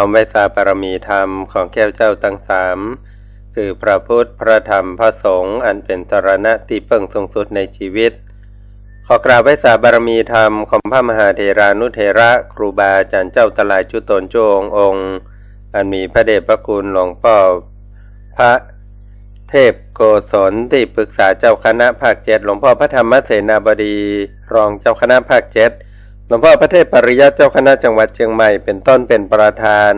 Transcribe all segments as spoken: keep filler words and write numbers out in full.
มไหว้สาบารมีธรรมของแก้วเจ้าตังสาม คือพระพุทธ พระธรรม พระสงฆ์ อันเป๋นสรณะตี้เปิ้งสูงสุดในจีวิต ขอกราบไหว้สาบารมีธรรมของพระมหาเถรานุเถระ ครูบาอาจ๋ารย์เจ้าตะหลายจุ๊ต๋นจุ๊องค์ อันมีพระเดชพระคุณหลวงป้อ พระเทพโกศล ตี้ปรึกษาเจ้าคณะภาคเจ็ด หลวงป้อพระธรรมเสนาบดี รองเจ้าคณะภาคเจ็ด หลวงป้อพระเทพปริยัติ เจ้าคณะจังหวัดเจียงใหม่ เป๋นต้นเป๋นประธาน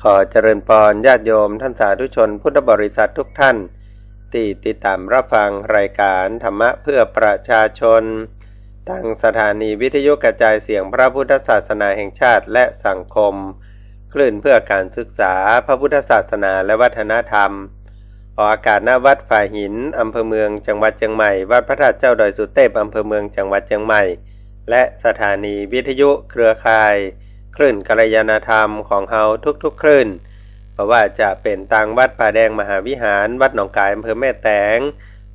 ขอเจริญปอนญาติโยมต้านสาธุชนพุทธบริษัททุกท่าน ตี้ติดต๋ามฮับฟังรายก๋านธรรมะเพื่อประชาชน ตางสถานีวิทยุกระจายเสียงพระพุทธศาสนาแห่งชาติและสังคม คลื่นเพื่อการศึกษาพระพุทธศาสนาและวัฒนธรรม ออกอากาศ ณ วัดฝายหิน อำเภอเมือง จังหวัดเจียงใหม่ วัดพระธาตุเจ้าดอยสุเตพ อำเภอเมือง จังหวัดเจียงใหม่ และสถานีวิทยุเครือข่ายคลื่นกัลยาณธรรมของเฮาทุกๆคลื่น บ่ว่าจะเป๋นตางวัดผาแดงมหาวิหาร วัดหนองก๋าย อำเภอแม่แตง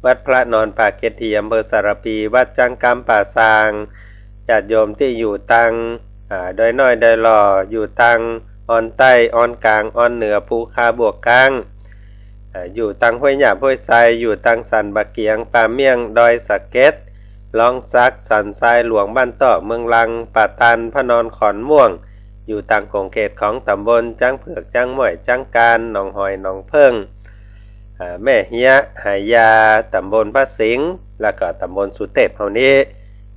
วัดพระนอนปากเกร็ดถี่ อำเภอสารภี วัดจ๊างกำป่าซาง ญาติโยมตี้อยู่ตาง อ่า ดอยน้อย ดอยหล่อ อยู่ตางออนใต้ ออนก๋าง ออนเหนือ ภูคา บวกก๊าง อ่า อยู่ตางห้วยหยาบ ห้วยทราย อยู่ตางสันป่าเกียง ป่าเมี่ยง ดอยสะเก็ด ลองสัก สันทรายหลวง บ้านต้อ เมืองลัง ป่าตาล พระนอน ขอนม่วง อยู่ตางขงเขตของต๋ำบลจ๊างเผือก จ๊างม้อย จ๊างกาน หนองหอย หนองเผิ้ง อ่า แม่เฮียะ หายา ต๋ำบลพระสิงห์ แล้วก็ต๋ำบลสุเตพเฮานี้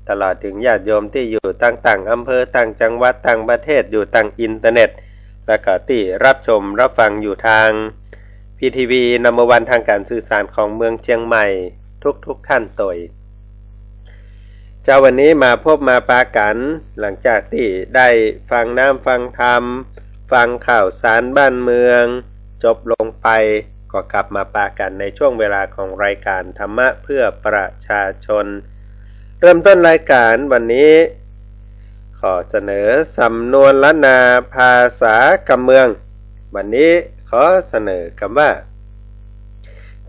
ตลอดเถิงญาติโยมตี้อยู่ตางต่างอำเภอ ต่างจังหวัด ต่างประเทศ อยู่ตางอินเทอร์เน็ต แล้วก็ตี้ฮับชมฮับฟังอยู่ตาง พีทีวี นัมเบอร์วัน ตางก๋านสื่อสารของเมืองเจียงใหม่ ทุกๆท่านตวย เจ๊าวันนี้มาพบมาปะกั๋น หลังจากตี้ได้ฟังน้ำฟังธรรม ฟังข่าวสารบ้านเมือง จบลงไป ก็กลับมาปะกั๋นในช่วงเวลาของรายก๋านธรรมะเพื่อประชาชน เริ่มต้นรายก๋านวันนี้ ขอเสนอสำนวนล้านนาภาษากำเมือง วันนี้ขอเสนอกำว่า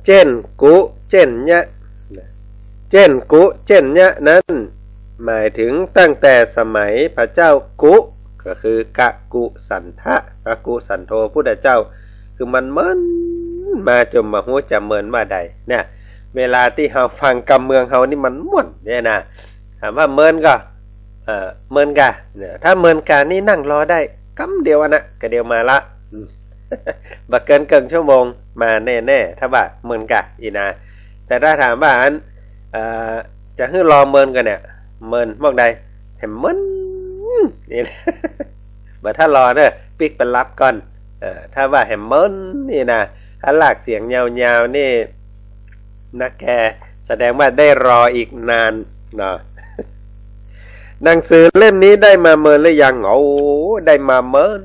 เจ๊นกุเจ๊นเยียะ เจ๊นกุเจ๊นเยียะนั้น หมายเถิงตั้งแต่สมัยพระเจ้ากุ ก็คือกะกุสันทะ กะกุสันโธพุทธเจ้า คือมันเมินมาจ๋นบ่ฮู้จะเมินว่าใดเนี่ย เวลาตี้เฮาฟังกำเมืองเฮานี่มันม่วนเนี่ยนะ ถามว่าเมินก่อ เอ่อ เมินก่า เนี่ย ถ้าเมินก่านี่นั่งรอได้ กำเดียวอันนะ กะเดียวมาละ อืม บ่เกินเกิ่งชั่วโมง มาแน่ๆ ถ้าว่าเมินก่า อี้นะ แต่ถ้าถามว่าอัน เอ่อ จะหื้อรอเมินก่อเนี่ย เมินหมวกใด แหมเมิน นี่นะ บ่ถ้ารอเน่อ ปิ๊กไปหลับก่อน เอ่อ ถ้าว่าแหมเมิน นี่นะ ถ้าลากเสียงยาวๆ นี่ นักแก แสดงว่าได้รออีกนานเนาะ หนังสือเล่มนี้ได้มาเมินหรือยัง โอ้ ได้มาเมิน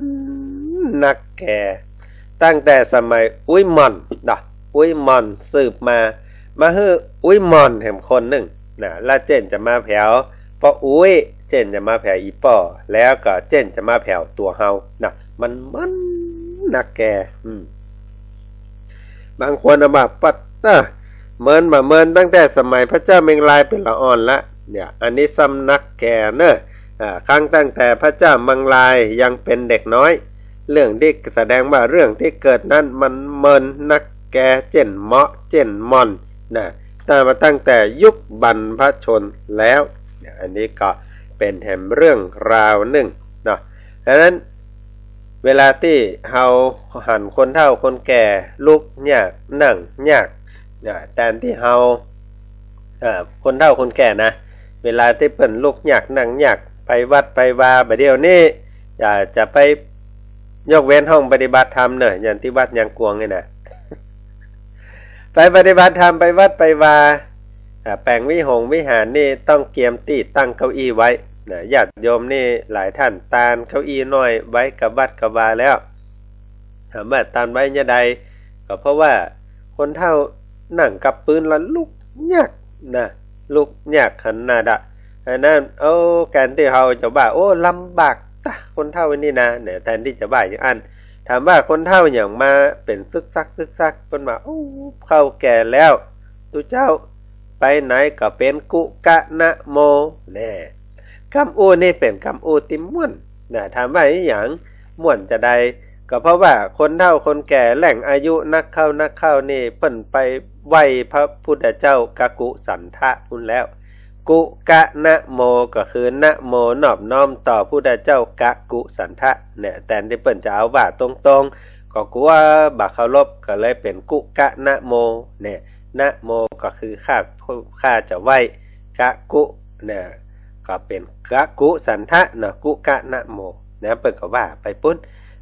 นักแก ตั้งแต่สมัยอุ๊ยหม่อนเนาะ อุ๊ยหม่อนสืบมา มาหื้ออุ๊ยหม่อนแหมคนนึ่งนะ แล้วเจ๊นจะมาแผวป้ออุ๊ย เจ๊นจะมาแผวอี่ป้อ แล้วก็เจ๊นจะมาแผวตั๋วเฮานะ มันเมินนักแก อืม บางคนเอามาปัด เอ้อ เมินบ่าเมินตั้งแต่สมัยพระเจ้าเมียงรายเป๋นละอ่อนละ เนี่ย อันนี้ซ้ำนักแกเน่อ อ่า ครั้งตั้งแต่พระเจ้าเมียงรายยังเป๋นเด็กน้อย เรื่องตี้แสดงว่าเรื่องตี้เกิดนั้นมันเมินนักแก เจ๊นเมาะเจ๊นหม่อนนะ ตั้งมาตั้งแต่ยุคบรรพชนแล้ว เนี่ย อันนี้ก็เป๋นแหมเรื่องราวนึ่งเนาะ ดังนั้น เวลาตี้เฮาหันคนเฒ่าคนแก่ลุกยากนั่งยาก อ่า แตนตี้เฮา เอ่อ คนเฒ่าคนแก่นะ เวลาตี้เปิ้นลุกยากนั่งยาก ไปวัดไปวา บ่าเดี่ยวนี้ จะ จะไปยกเว้นห้องปฏิบัติธรรมเน่อ อย่างตี้วัดยางกวงนี่นะ ไปปฏิบัติธรรม ไปวัดไปวา อ่า แป๋งวิหงวิหารนี่ต้องเกียมตี้ตั้งเก้าอี้ไว้นะ ญาติโยมนี่หลายท่านตานเก้าอี้น้อยไว้กับวัดกับวาแล้ว ถามว่าตานไว้เยียะใด ก็เพราะว่าคนเฒ่านั่งกับพื้นแล้วลุกยากนะ ลุกยากขนาดอะ อันนั้น โอ้ แตนตี้เฮาจะว่า โอ้ ลำบากตะ คนเฒ่านี่นะ เนี่ย แตนตี้จะว่าอย่างอั้น ถามว่าคนเฒ่าหยังมาเป๋นซึกซักซึกซัก เปิ้นว่า โอ้ เฒ่าแก่แล้ว ตุ๊เจ้า ไปไหนก็เป๋นกุกะนะโม แน่ กำอู้นี่เป๋นกำอู้ตี้ม่วนนะ ถามว่าอะหยัง ม่วนจาใด ก็เพราะว่าคนเฒ่าคนแก่แล่งอายุนักเข้านักเข้านี่ เปิ้นไปไหว้พระพุทธเจ้ากักกุสันทะพุ้นแล้ว กุกะนะโม ก็คือนะโมนอบน้อมต่อพุทธเจ้ากักกุสันทะเนี่ย แตนตี้เปิ้นจะเอาว่าตรงๆ ก็กั๋วบ่เคารพ ก็เลยเป๋นกุกะนะโมเนี่ย นะโมก็คือข้า ข้าจะไหว้ กักกุเนี่ย ก็เป๋นกักกุสันทะเนาะ กุกะนะโมนะ เปิ้นก็ว่าไปปุ้น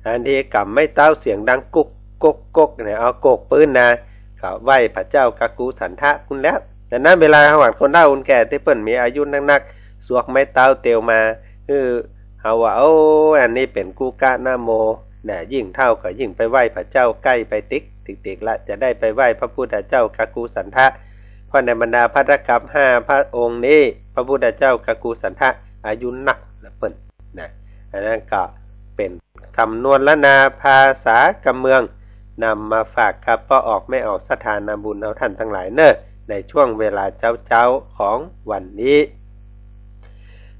อันตี้ก๋ำไม้เต๊าเสียงดังกุก กุก กุกเนี่ย เอาโกกปื๊นนา ก็ไหว้พระเจ้ากักกุสันทะปุ้นแล้ว ดังนั้นเวลาเฮาหันคนเฒ่าคนแก่ตี้เปิ้นมีอายุนักๆ สวกไม้เต๊าเตียวมา คือเฮาว่า โอ้ อันนี้เป๋นกุกะนะโมนะ ยิ่งเฒ่าก็ยิ่งไปไหว้พระเจ้าใก้ไปติ๊ก ติ๊กๆ ละ จะได้ไปไหว้พระพุทธเจ้ากักกุสันทะ เพราะในบรรดาภัตตกรรมห้าพระองค์นี้ พระพุทธเจ้ากักกุสันทะอายุนักนะเปิ้นนะ อันนั้นก็เป๋นกำนวนล้านนาภาษากำเมือง นำมาฝากกับป้อออกแม่ออกศรัทธานาบุญเฮาท่านตังหลายเน่อ ในช่วงเวลาเจ๊าๆ ของวันนี้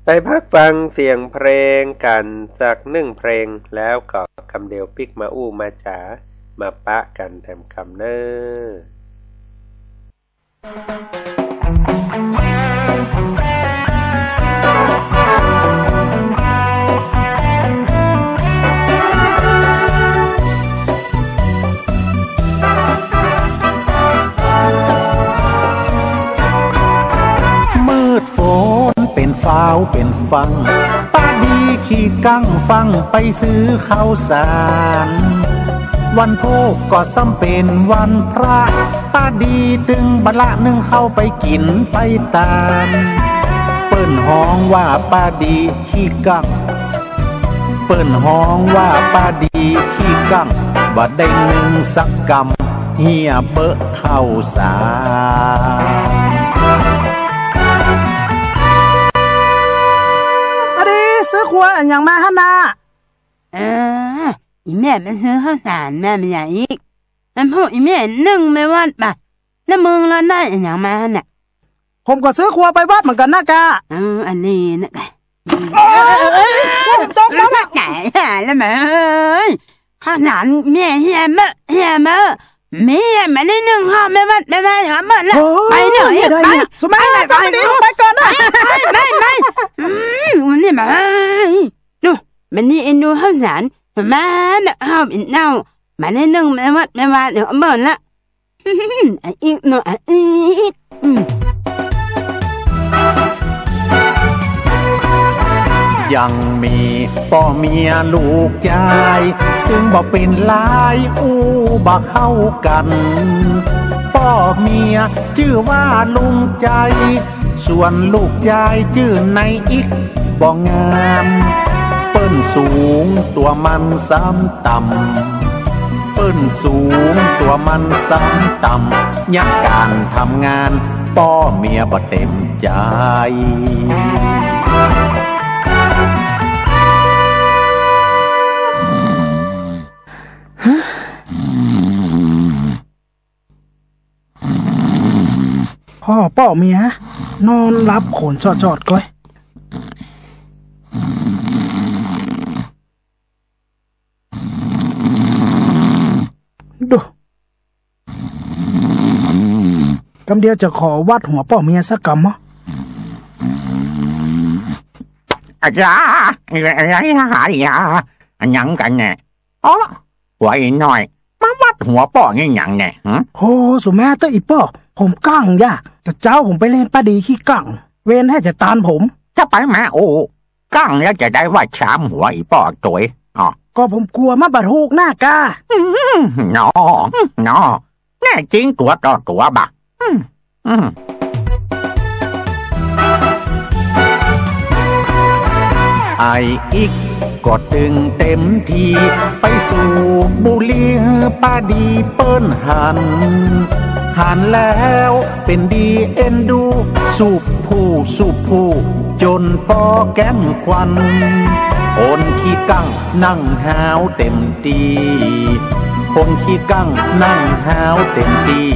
ไปพักฟังเสียงเพลงกั๋นสักหนึ่งเพลง แล้วก็กำเดียวปิ๊กมาอู้มาจ๋า มาปะกั๋นแถมกำเน่อ มืดฝนเป๋นฟ้าวเป๋นฟั่ง ป้าดีขี้กั๊งฟั่งไปซื้อข้าวสาร วันพูกก็ซ้ำเป๋นวันพระ ป้าดีตึงบ่ละนึ่งข้าวไปกิ๋นไปตาน เปิ้นฮ้องว่าป้าดีขี้กั๊ง เปิ้นฮ้องว่าป้าดีขี้กั๊ง บ่ได้นึ่งสักกำ เหียเบอะข้าวสาร ป้าดี ซื้อครัวอะหยังมาหั้นน่ะ เออ อี่แม่ไปซื้อข้าวสารมา บ่าหยังอีก อันพูกอี่แม่นึ่งไปวัดบ่ะ แล้วมึงล่ะได้อะหยังมาหั้นน่ะ ผมก็ซื้อครัวไปวัดเหมือนกั๋นนะก้า เออ อันนี้นะ เอ้ย เอ้ย เอ้ย เอ้ย ผมตกแล้วนะ ต๋ายห่าแล้วแม่เอ้ย ข้าวสารแม่เหียเบอะ เหียเบอะ แม่บ่ได้นึ่งข้าว แม่ว่า แม่ว่าอย่างนั้นเบอะละ โอ้ย ไปเน่อ เหียได้ ไป เนี่ย สมัยไหนก็ไม่ดี ไป ไปก่อนนะ ไป ไป ไป อืม วันนี้มา ดู วันนี้เอ็นดูข้าวสาร มาเน่อ ข้าวเป๋นเน่า บ่ได้นึ่ง แม่ว่า แม่ว่าอย่างนั้นเบอะละ อะอิกเนาะ อะอิก อืม ยังมีป้อเมียลูกจาย จึงบ่เป๋นลาย อู้บ่เข้ากั๋น ป้อเมียจื้อว่าลุงใจ๋ ส่วนลูกจายจื้อนายอิก บ่งาม เปิ้นสูงตั๋วมันซ้ำต่ำ เปิ้นสูงตั๋วมันซ้ำต่ำ เยียะก๋านทำงาน ป้อเมียบ่เต๋มใจ๋ พ่อป้อเมีย นอนหลับโขนจอดๆ ก้อย ดู กำเดียวจะขอวัดหัวป้อเมียสักกำเนาะ อะจ๊ะ อะหยัง อะหยัง อะหยังกั๋นแน่ อ๋อ ว่าอีน้อย มาวัดหัวป้อนี่หยังแน่ หึ โห สุมาเต๊อะอี่ป้อ ผมกั๊งยะ แต่เจ๊าผมไปเล่นป้าดีขี้กั๊ง เวรแท้จะตานผม จะไปมาอู้ กั๊งแล้วจะได้ว่าฉามหัวอี่ป้อตวย อ๋อ ก็ผมกั๋วมาบ่ถูกหน้าก้า อืม เนาะ เนาะ แน่จริงตั๋วต่อตั๋วบ่ะ อืม อืม ไอ้อิกก็ตึงเต๋มที ไปสูบบุหรี่หื้อป้าดีเปิ้นหัน หันแล้วเป๋นดีเอ็นดู สูบผู้สูบผู้ จ๋นปอแก้มควัน คนขี้กั๊งนั่งหาวเต๋มตี้ คนขี้กั๊งนั่งหาวเต๋มตี้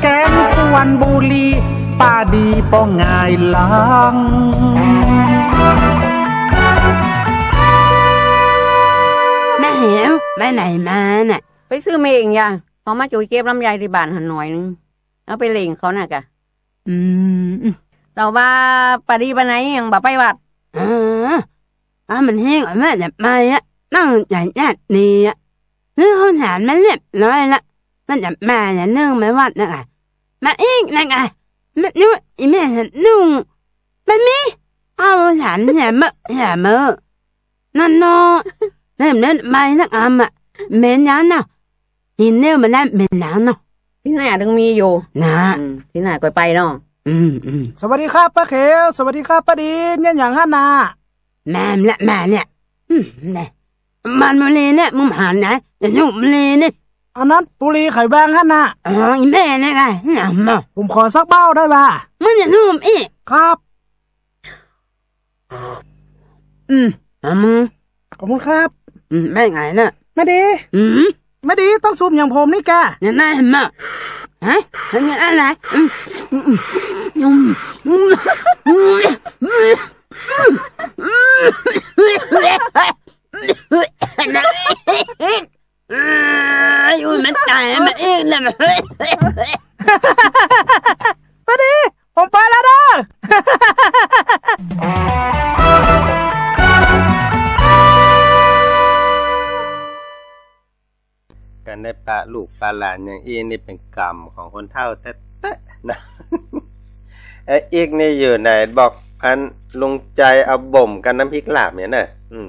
แก้มควันบุหรี่ ป้าดีป้อหงายหลัง แหม ไปไหนมาน่ะ ไปซื้อเมฆยา เขามาจุยเก็บลำไยตี้บ้านหั้นหน่อยนึ่ง เอาไปเล่งเขาน่ะกะ อืม แต่ว่าป้าดีไปไหนยังบ่ไปวัด เออ เอามันแห้งอ่ะ แม่จะไปอ่ะ ตั้งใจจัดนี่อ่ะ ซื้อข้าวสารมาเรียบร้อยละ มันจะมาเนี่ย นึ่งไปวัดนะกะ มาอีกนะกะ มันนู่น อีแม่จะนุ่ง มันมี เอาข้าวสารเนี่ยเมื่อ เนี่ยเมื่อ นั่นเนาะ เริ่มเดินไปสักอันอ่ะ เหม็นยังเนาะ กินเนี่ยมันได้เหม็นยังเนาะ ตี้หน้าตึงมีอยู่ นะ อืม ตี้หน้าก่อยไปเนาะ อืม อืม สวัสดีครับป้าเขียว สวัสดีครับป้าดี เยียะหยังหั้นน่ะ แม่ละ แม่เนี่ย อืม เนี่ย มันบุหรี่เนี่ย มึงหันไหน อย่ายุ่งบุหรี่นี่ อันนั้นบุหรี่ไขว่แบงหั้นน่ะ อ๋อ อีแม่เนี่ยไง เนี่ยมา ผมขอสักเบ้าได้บ่ะ มึงอย่ายุ่งอีก ครับ อืม เอามือ ขอบคุณครับ อืม ไม่ไงนะ ไม่ดี อืม ไม่ดี ต้องสูบอย่างผมนี่กะ เนี่ย นายหันมา ฮะ เป็นไงอะไร อืม อืม อืม อืม อืม เอ้ย อุ้ย มันตาย มันเองนะ ป้าดี ผมไปแล้วเด้อ กันได้ปะลูกปะหลานอย่างอี้นี่เป๋นกรรมของคนเฒ่าแต๊ๆ นะ เอ้ย อีกนี่อยู่ไหน บอกอันลุงใจเอาบ่มกับน้ำพริกลาบเนี่ยเนอะ อืม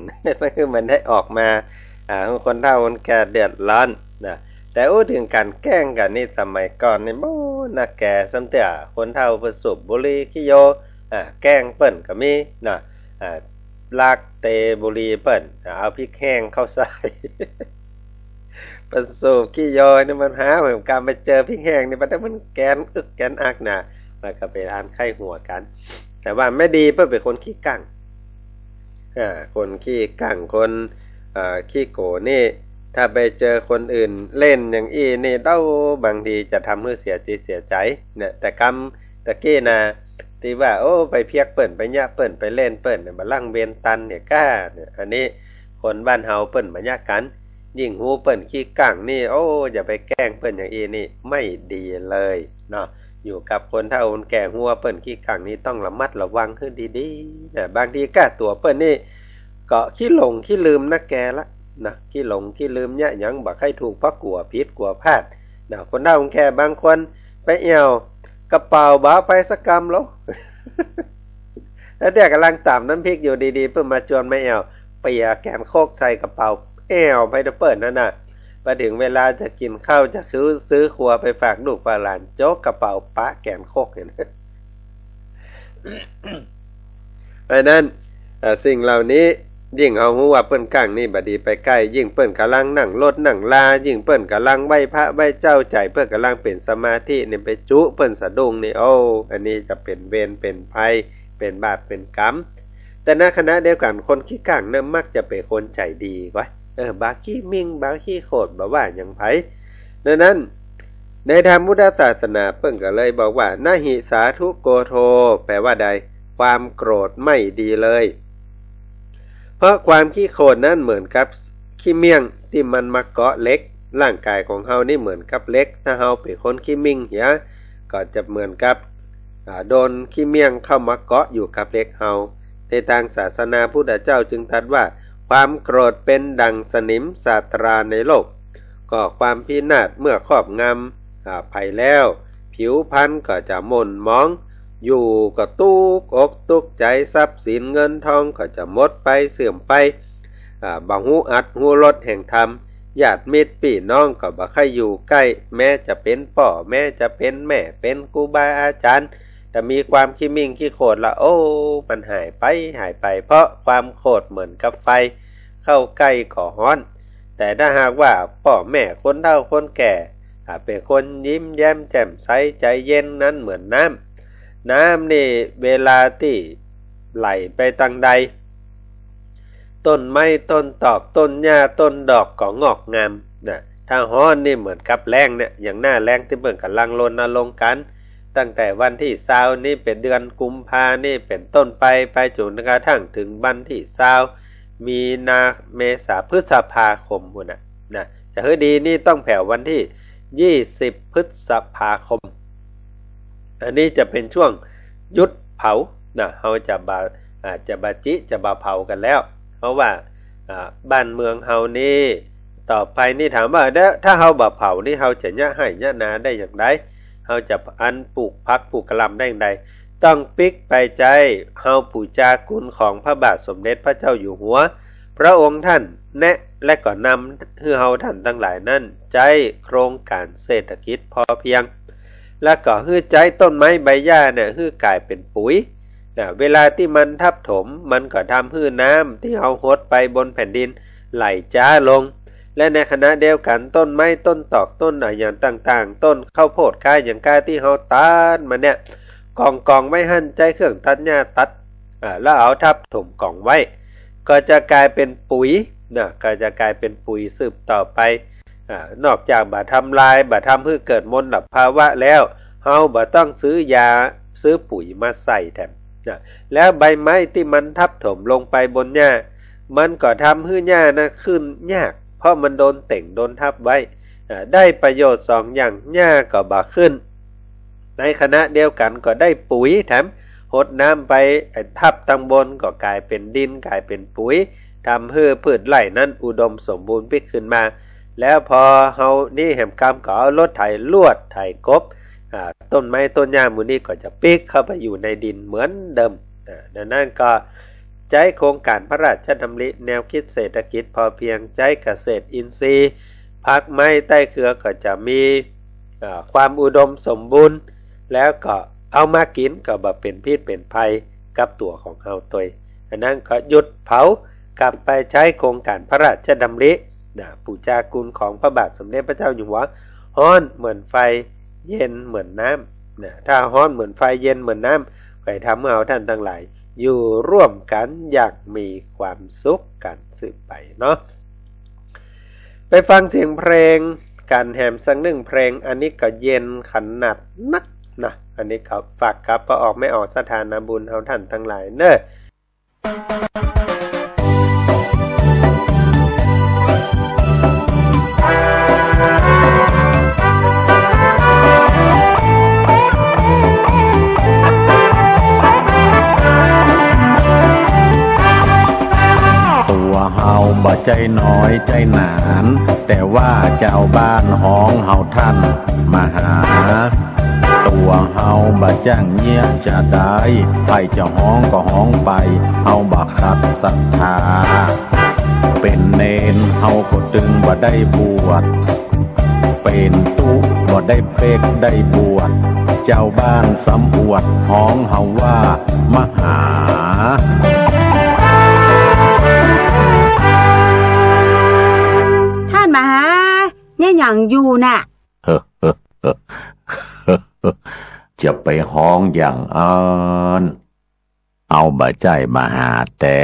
คือมันได้ออกมา อ่า คนเฒ่าคนแก่เดือดร้อนนะ แต่อู้เถิงก๋านแกล้งกั๋นนี่ สมัยก่อนนี่ โอ้ นาแก่ซ้ำเตื้อ คนเฒ่าเปิ้นสูบบุหรี่ขี้โย อ่า แกล้งเปิ้นก็มีนะ อ่า ลักเตะบุหรี่เปิ้น เอาพริกแห้งเข้าใส่ เปิ้นสูบขี้โยนี่มันหาเหมือนกั๋น ไปเจอพริกแห้งนี่ มัน มันแกนอึกแกนอักนะ มันก็เป๋นอันใค่หัวกั๋น แต่ว่าแม่ดีเปิ้นเป๋นคนขี้กั๋ง อ่า คนขี้กั๋ง คน เอ่อ ขี้โก๋นี่ ถ้าไปเจอคนอื่นเล่นอย่างอี้นี่ เด้า บางทีจะทำหื้อเสียจิตเสียใจ๋เนี่ย แต่กำตะกี้นะ ตี้ว่า โอ้ ไปเพียกเปิ้น ไปเยียะเปิ้น ไปเล่นเปิ้นเนี่ย บ่าล่างเวรตันเนี่ยก้าเนี่ย อันนี้คนบ้านเฮาเปิ้นบ่าเยียะกั๋น ยิ่งฮู้เปิ้นขี้กั๋งนี่ โอ้ อย่าไปแกล้งเปิ้นอย่างอี้นี่ ไม่ดีเลยเนาะ อยู่กับคนเฒ่าคนแก่ ฮู้ว่าเปิ้นขี้กั๋งนี่ ต้องระมัดระวังหื้อดีๆ นะ บางทีก้าตั๋วเปิ้นนี่ ก็ขี้หลงขี้ลืมนาแก่ละนะ ขี้หลงขี้ลืมเยียะหยังบ่ใค่ถูก เพราะกั๋วผิดกั๋วพลาดนะ คนเฒ่าคนแก่บางคนไปแอ่ว กระเป๋าบ่าไปสักกำโล แล้วเดี๋ยวก่ำลังต๋ำน้ำพริกอยู่ดีๆ เปิ้นมาจวนมาแอ่ว เปียแก๋นครกใส่กระเป๋า แอ่วไปเต๊อะเปิ้นนั่นน่ะ พอเถิงเวลาจะกิ๋นข้าว จะซื้อ ซื้อครัวไปฝากลูกฝากหลาน โจ๊กกระเป๋าปะแก๋นครก หัน เพราะฉะนั้น เอ่อ สิ่งเหล่านี้ ยิ่งเฮาฮู้ว่าเปิ้นกั๋งนี่บ่ดีไปใก้ ยิ่งเปิ้นก่ำลังนั่งรถนั่งลา ยิ่งเปิ้นก่ำลังไหว้พระไหว้เจ้า ใจ๋เปิ้นก่ำลังเป๋นสมาธินี่ ไปจุเปิ้นสะดุ้งนี่ โอ้ อันนี้จะเป๋นเวรเป๋นภัย เป๋นบาปเป๋นกรรม แต่ในขณะเดียวกั๋น คนขี้กั๋งนั้นมักจะเป๋นคนใจ๋ดีกว่า เออ บ่าขี้มิ่ง บ่าขี้โขด บ่าว่าหยังใผ ดังนั้น ในธรรมพุทธศาสนาเปิ้นก็เลยบอกว่า นะหิสาธุโกโท แปลว่าใด ความโกรธไม่ดีเลย เพราะความขี้โขดนั้นเหมือนกับขี้เมี่ยงตี้มันมาเกาะเหล็ก ร่างกายของเฮานี่เหมือนกับเหล็ก ถ้าเฮาเป๋นคนขี้มิ่งเหีย ก็จะเหมือนกับ อ่า โดนขี้เมี่ยงเข้ามาเกาะอยู่กับเหล็กเฮา ในตางศาสนาพุทธเจ้าจึงตรัสว่า ความโกรธเป็นดั่งสนิมสาตราในโลก ก็ความพินาศเมื่อครอบงำ อ่า ไปแล้ว ผิวพรรณก็จะหม่นหมอง อยู่ก็ตุ๊กอกตุ๊กใจ๋ ทรัพย์สินเงินทองก็จะหมดไปเสื่อมไป อ่า บ่ฮู้อัตฮู้รสแห่งธรรม ญาติมิตรปี้น้องก็บ่ใค่อยู่ใก้ แม้จะเป๋นป้อ แม้จะเป๋นแม่ เป๋นครูบาอาจ๋ารย์ ถ้ามีความขี้มิ่งขี้โขดละ โอ้ มันหายไป หายไป เพราะความโขดเหมือนกับไฟ เข้าใก้ก็ฮ้อน แต่ถ้าหากว่าป้อแม่คนเฒ่าคนแก่ อ่า เป๋นคนยิ้มแย้มแจ่มใส ใจ๋เย็น นั้นเหมือนน้ำ น้ำนี่เวลาตี้ไหลไปตางใด ต้นไม้ต้นตอก ต้นหญ้าต้นดอกก็งอกงามนะ ถ้าฮ้อนนี่เหมือนกับแล้งเนี่ย อย่างหน้าแล้งตี้เปิ้นก่ำลังรณรงค์กั๋น ตั้งแต่วันตี้ซาวนี่เป๋นเดือนกุมภานี่เป๋นต้นไป ไปจนกระทั่งเถิงวันตี้ซาว มีนา เมษา พฤษภาคมปู้นน่ะ นะ จะหื้อดีนี่ต้องแผววันตี้ยี่สิบพฤษภาคม อันนี้จะเป๋นช่วงหยุดเผา นะ เฮาจะบ่ อ่า จะบ่จิ จะบ่เผากั๋นแล้ว เพราะว่า อ่า บ้านเมืองเฮานี่ ต่อไปนี่ถามว่า แล้วถ้าเฮาบ่เผานี่ เฮาจะเยียะไฮ่เยียะนาได้อย่างใด เฮาจะอั้นปลูกผักปลูกกะหล่ำได้อย่างใด ต้องปิ๊กไปใจ๊ เฮาปู๋จากุณของพระบาทสมเด็จพระเจ้าอยู่หัว พระองค์ท่านแนะ และก็นำหื้อเฮาท่านตังหลายนั้น ใจ๊โครงก๋านเศรษฐกิจพอเพียง และก็หื้อใจ๊ต้นไม้ใบหญ้าเนี่ย หื้อก๋ายเป๋นปุ๋ย นะ เวลาตี้มันทับถม มันก็ทำหื้อน้ำตี้เฮาหดไปบนแผ่นดินไหลจ๊าลง และในขณะเดียวกั๋น ต้นไม้ต้นตอกต้นอะหยังต่างๆ ต้นข้าวโพดก้าหยังก้าตี้เฮาตัดมาเนี่ย ก่องๆ ไว้หั้น ใจ๊เครื่องตัดหญ้าตัด อ่า แล้วเอาทับถมก๋องไว้ ก็จะก๋ายเป๋นปุ๋ย นะ ก็จะก๋ายเป๋นปุ๋ยสืบต่อไป อ่า นอกจากบ่ทำลาย บ่ทำหื้อเกิดมลภาวะแล้ว เฮาบ่ต้องซื้อยา ซื้อปุ๋ยมาใส่แถม นะ แล้วใบไม้ตี้มันทับถมลงไปบนหญ้า มันก็ทำหื้อหญ้านะขึ้นยาก เพราะมันโดนเต็งโดนทับไว้ อ่า ได้ประโยชน์สองอย่าง หญ้าก็บ่ขึ้น ในขณะเดียวกั๋นก็ได้ปุ๋ยแถม หดน้ำไป ไอ้ทับตังบนก็ก๋ายเป๋นดิน ก๋ายเป๋นปุ๋ย ทำหื้อพืชไร่นั้นอุดมสมบูรณ์ปิ๊กขึ้นมา แล้วพอเฮานี่แหมกำก็เอารถไถลวดไถกบ อ่า ต้นไม้ต้นหญ้าหมู่นี้ก็จะปิ๊กเข้าไปอยู่ในดินเหมือนเดิม อ่า ดังนั้นก็ใจ๊โครงก๋านพระราชดำริแนวคิดเศรษฐกิจพอเพียง ใจ๊เกษตรอินทรีย์ ผักไม้ใต้เครือก็จะมี อ่า ความอุดมสมบูรณ์ แล้วก็เอามากิ๋นก็บ่เป๋นพิษเป๋นภัยกับตั๋วของเฮาตวย อันนั้นก็หยุดเผา กลับไปใจ๊โครงก๋านพระราชดำริ นะ ปู๋จากุณของพระบาทสมเด็จพระเจ้าอยู่หัว ฮ้อนเหมือนไฟ เย็นเหมือนน้ำ นะ ถ้าฮ้อนเหมือนไฟ เย็นเหมือนน้ำ ก็จะทำหื้อเฮาท่านตังหลาย อยู่ร่วมกั๋นอย่างมีความสุขกั๋นสืบไปเนาะ ไปฟังเสียงเพลงกั๋นแหมสักหนึ่งเพลง อันนี้ก็เย็นขนาดนักนะ อันนี้ก็ฝากกับป้อออกแม่ออกสถานะบุญเฮาท่านตังหลายเน่อ ตั๋วเฮาบ่ใจ้น้อยใจ้หนาน แต่ว่าจาวบ้านฮ้องเฮาท่านมาหา ตั๋วเฮาบ่จ้างเยียะจะใด ใผจะฮ้องก็ฮ้องไป เฮาบ่ขัดศรัทธา เป๋นเณรเฮาก็ตึงบ่ได้บวช เป๋นตุ๊บ่ได้เป๊กได้บวช จาวบ้านซ้ำอวดฮ้องเฮาว่ามหา ท่านมหา เยียะหยังอยู่น่ะ จะไปฮ้องอย่างอั้น เฮาบ่ใจ้มหาแต๊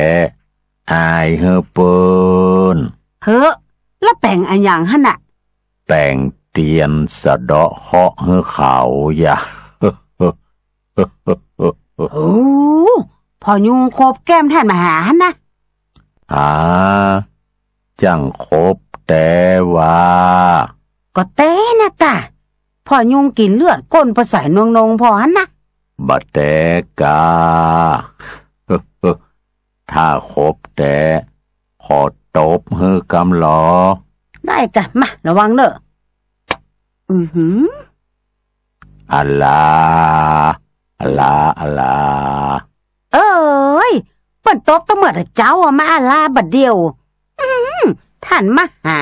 อายหื้อเปิ้น เฮ้อ แล้วแป๋งอะหยังหั้นน่ะ แป๋งเตียนสะเดาะเคราะห์หื้อเขายะ โอ้ พ่อยุงขบแก้มท่านมหาหั้นนะ หา จั้งขบแต๊วา ก็แต๊นะกะ พ่อยุงกิ๋นเลือดก้นปอใส่นงๆ พ่อหั้นนะ บ่แต๊กา ถ้าขบแต๊ ขอตบหื้อกำลอ ได้กะ มา ระวังเน่อ อือหือ อะลา อะลา อะลา เอ้ย เปิ้นตบตะเมิดอะเจ้าอะ มาอะลาบ่าเดี่ยว อืม ท่านมหา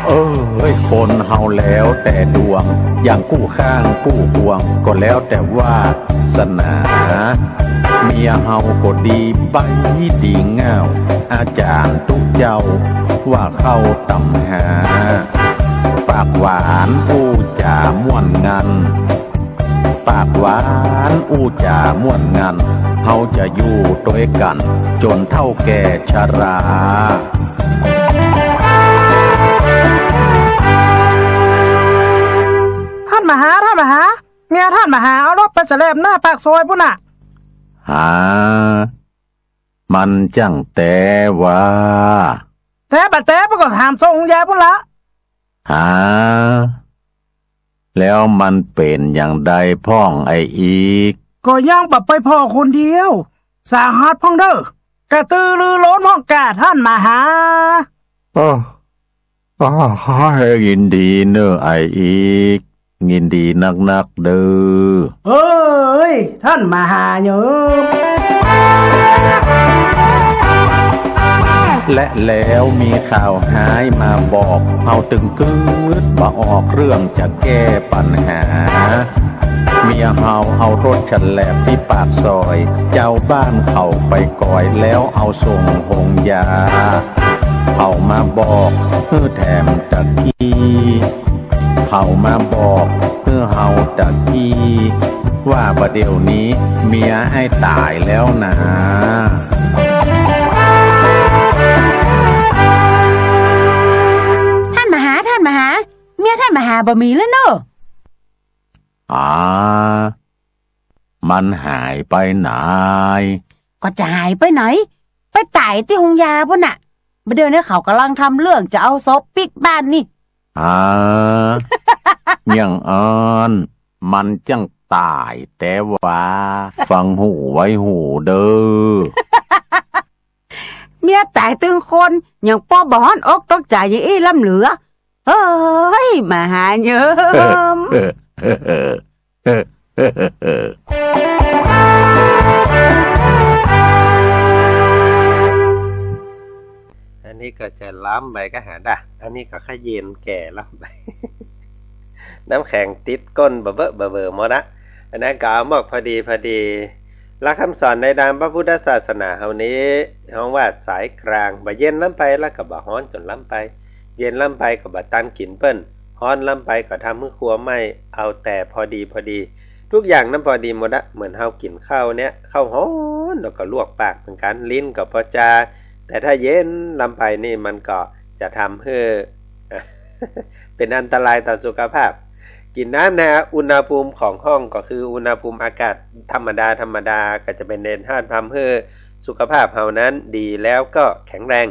เอ้ย คนเฮาแล้วแต่ดวง อย่างกู้ข้างกู้ห่วง ก็แล้วแต่วาสนา เมียเฮาก็ดีใบ้ดีง่าว อาจ๋ารย์ตุ๊เจ้าว่าเข้าต๋ำหา ปากหวานอู้จ๋าม่วนงัน ปากหวานอู้จ๋าม่วนงัน เฮาจะอยู่ตวยกั๋นจ๋นเฒ่าแก่ชรา ท่านมหา ท่านมหา เมียท่านมหาเอารถไปแสลบหน้าปากซอยปู้นน่ะ หา มันจั้งแต๊วา แต๊บ่แต๊ เปิ้นก็ถามทรงองค์ยาปุ้นละ หา แล้วมันเป๋นอย่างใดพ่องไอ้อีก ก็ยังบ่ไปผ่อคนเดียว สาหัสพ่องเน่อ กระตือรือร้นพ่องก่าต้านมหา อ้อ อ้อ ยินดีเน่อไอ้อีก ยินดีนักๆ เน่อ เอ้ย ต้านมหาเยิม และแล้วมีข่าวฮ้ายมาบอก เฮาตึงกึ๊ดบ่ออกเรื่องจะแก้ปัญหา เมียเฮาเอารถแฉลบตี้ปากซอย จาวบ้านเขาไปกอยแล้วเอาส่งโฮงยา เขามาบอกหื้อแถมตะกี้ เขามาบอกหื้อเฮาตะกี้ ว่าบ่าเดี๋ยวนี้เมียอ้ายต๋ายแล้วนา ต้านมหา ต้านมหา เมียต้านมหาบ่มีแล้วเนาะ อา มันหายไปไหน ก็จะหายไปไหน ไปต๋ายตี้โฮงยาปุ้นน่ะ บ่าเดี๋ยวนี้เขาก่ำลังทำเรื่องจะเอาศพปิ๊กบ้านนี่ อา อย่างอั้น มันจั้งต๋ายแต๊วา ฟังหูไว้หูเน่อ เมียต๋ายตึงคน ยังป้อบ่ฮ้อนอกตกใจ๋อย่างอี้ล้ำเหลือ เฮ้ย มหาเยิม อันนี้ก็จะล้ำไปก็หาดะ อันนี้ก็ขะเย็นแก่ล้ำไป น้ำแข็งติดก้นบ่าเบ้อบ่าเบ้อหมดละ อันนั้นก็เอาหมวกพอดีพอดี หลักคำสอนในตามพระพุทธศาสนาเฮานี้ ฮ้องว่าสายกลาง บ่เย็นล้ำไปแล้วก็บ่ฮ้อนจ๋นล้ำไป เย็นล้ำไปก็บ่ตันกิ๋นเปิ้น ฮ้อนล้ำไปก็ทำหื้อครัวไหม้ เอาแต่พอดีพอดี ทุกอย่างนั้นพอดีหมดอะ เหมือนเฮากิ๋นข้าวเนี่ย ข้าวฮ้อนแล้วก็ลวกปากเหมือนกั๋น ลิ้นก็ปอจา แต่ถ้าเย็นล้ำไปนี่มันก็จะทำหื้อ เป๋นอันตรายต่อสุขภาพ กิ๋นน้ำในอุณหภูมิของห้องก็คืออุณหภูมิอากาศธรรมดาธรรมดา ก็จะเป๋นอันทำหื้อสุขภาพเฮานั้นดีแล้วก็แข็งแรง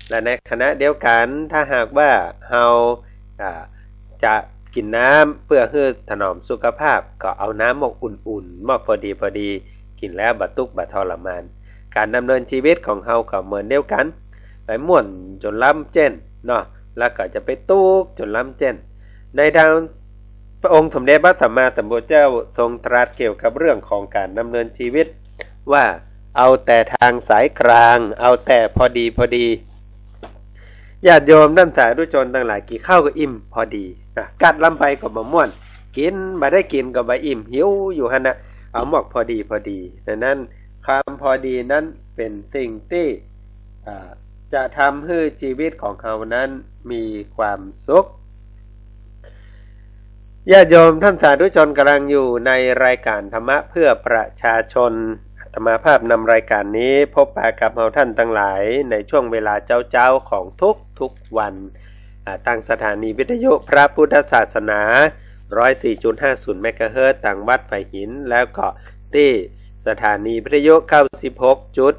และในขณะเดียวกั๋น ถ้าหากว่าเฮา อ่า จะกิ๋นน้ำเปื้อหื้อถนอมสุขภาพ ก็เอาน้ำหมวกอุ่นๆ หมวกพอดีพอดี กิ๋นแล้วบ่ตุ๊กข์บ่ทรมาน ก๋านดำเนินจีวิตของเฮาก็เหมือนเดียวกั๋น ไปม่วนจ๋นล้ำเจ้นเนาะ แล้วก็จะไปตุ๊กข์จ๋นล้ำเจ้น ในตามพระองค์สมเด็จพระสัมมาสัมพุทธเจ้าทรงตรัสเกี่ยวกับเรื่องของก๋านดำเนินจีวิต ว่าเอาแต่ทางสายกลาง เอาแต่พอดีพอดี ญาติโยมต้านสาธุชนตังหลาย กิ๋นข้าวก็อิ่มพอดีนะ กัดล้ำไปก็บ่ม่วน กิ๋นบ่ได้กิ๋นก็บ่อิ่ม หิวอยู่หั้นนะ เอาหมวกพอดีพอดี ดังนั้นความพอดีนั้นเป๋นสิ่งตี้ อ่า จะทำหื้อจีวิตของเฮานั้นมีความสุข ญาติโยมต้านสาธุชนก๋ำลังอยู่ในรายก๋านธรรมะเพื่อประชาชน อาตมาภาพนำรายก๋านนี้พบปะกับเฮาต้านตังหลายในช่วงเวลาเจ๊าๆ ของทุกๆ วัน อ่า ตางสถานีวิทยุพระพุทธศาสนา ร้อยสี่จุดห้าศูนย์เมกะเฮิรตซ์ ตางวัดไผ่หิน แล้วก็ตี้สถานีวิทยุ เก้าสิบหกจุด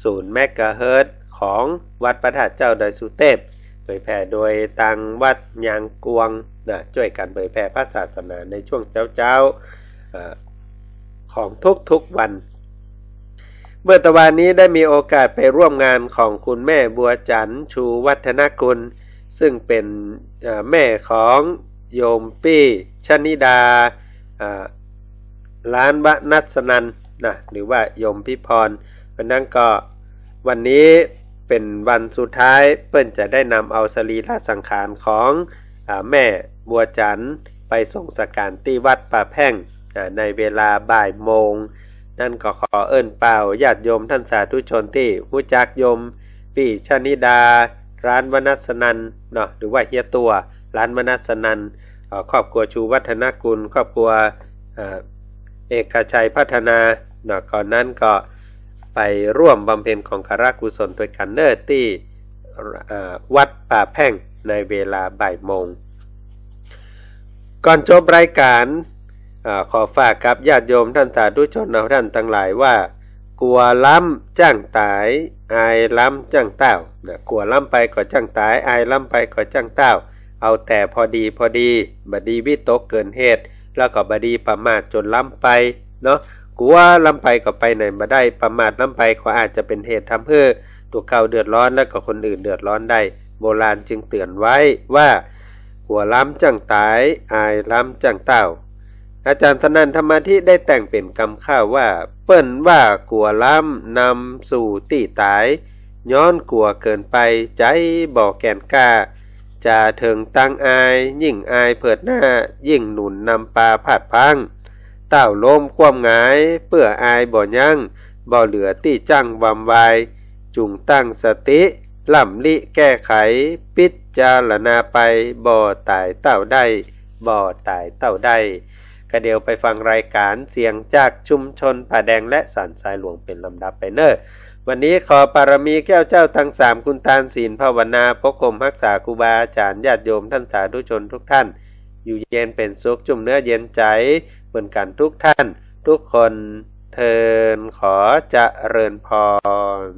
ศูนย์เมกะเฮิรตซ์ ของวัดพระธาตุเจ้าดอยสุเตพ เผยแผ่โดยตางวัดยางกวงนะ จ้วยกั๋นเผยแผ่พระศาสนาในช่วงเจ๊าๆ เอ่อ ของทุกๆ วัน เมื่อตะวานนี้ได้มีโอกาสไปร่วมงานของคุณแม่บัวจันทร์ ชูวัฒนกุล ซึ่งเป๋น เอ่อ แม่ของโยมปี้ชนิดา เอ่อ ล้านวนัสนันนะ หรือว่าโยมพิพร เพราะนั้นก็วันนี้เป๋นวันสุดท้าย เปิ้นจะได้นำเอาสรีระสังขารของ อ่า แม่บัวจันทร์ไปส่งสังขารตี้วัดป่าแพ่ง อ่า ในเวลาบ่ายโมง นั้นก็ขอเอิ้นเป่าญาติโยมต้านสาธุชนตี้ฮู้จักโยมปี้ชนิดา ล้านวนัสนันเนาะ หรือว่าเฮียตั๋ว ล้านวนัสนัน เอ่อ ครอบครัวชูวัฒนกุล ครอบครัว เอ่อ เอกชัยพัฒนาเนาะ ก่อนนั้นก็ไปร่วมบำเพ็ญของคารกุศลตวยกั๋นเน่อตี้ เอ่อ วัดป่าแพ่งในเวลาบ่ายโมง ก่อนจบรายก๋าน เอ่อ ขอฝากกับญาติโยมต้านสาธุชนเฮาต้านตังหลายว่า กั๋วล้ำจ้างต๋าย อายล้ำจ้างต้าว นะ กั๋วล้ำไปก็จ้างต๋าย อายล้ำไปก็จ้างต้าว เอาแต่พอดีพอดี บ่ดีวิตกเกินเหตุ แล้วก็บ่ดีประมาทจ๋นล้ำไปเนาะ กั๋วล้ำไปก็ไปไหนบ่ได้ ประมาทล้ำไปก็อาจจะเป๋นเหตุทำหื้อตั๋วเก่าเดือดร้อน แล้วก็คนอื่นเดือดร้อนได้ โบราณจึงเตื๋อนไว้ว่า กั๋วล้ำจ้างต๋าย อายล้ำจ้างต้าว อาจ๋ารย์สนั่นธรรมาธิได้แต่งเป๋นกำข้าวว่า เปิ้นว่ากั๋วล้ำนำสู่ตี้ต๋าย ย้อนกั๋วเกินไป ใจ๋บ่แก่นกล้า จะเถิงตังอาย ยิ่งอายเผิดหน้า ยิ่งหนุนนำปาพลาดพลั้ง ต้าวล้มคว่ำหงาย เปื้ออายบ่ยั้ง บ่เหลือตี้จั้งวำวาย จุ่งตั้งสติ ล่ำลิแก้ไข ปิจารณาไป บ่ต๋ายเต้าได้ บ่ต๋ายเต้าได้ กะเดี่ยวไปฟังรายก๋านเสียงจากชุมชนป่าแดงและศาลทรายหลวงเป๋นลำดับไปเน่อ วันนี้ขอปารมีแก้วเจ้าตังสาม คุณตาน ศีล ภาวนา ปกคลุมฮักษาครูบาอาจ๋ารย์ ญาติโยมต้านสาธุชนทุกท่าน อยู่เย็นเป๋นสุข จุ่มเนื้อเย็นใจ๋ เหมือนกั๋นทุกท่านทุกคน เทอญ ขอเจริญพร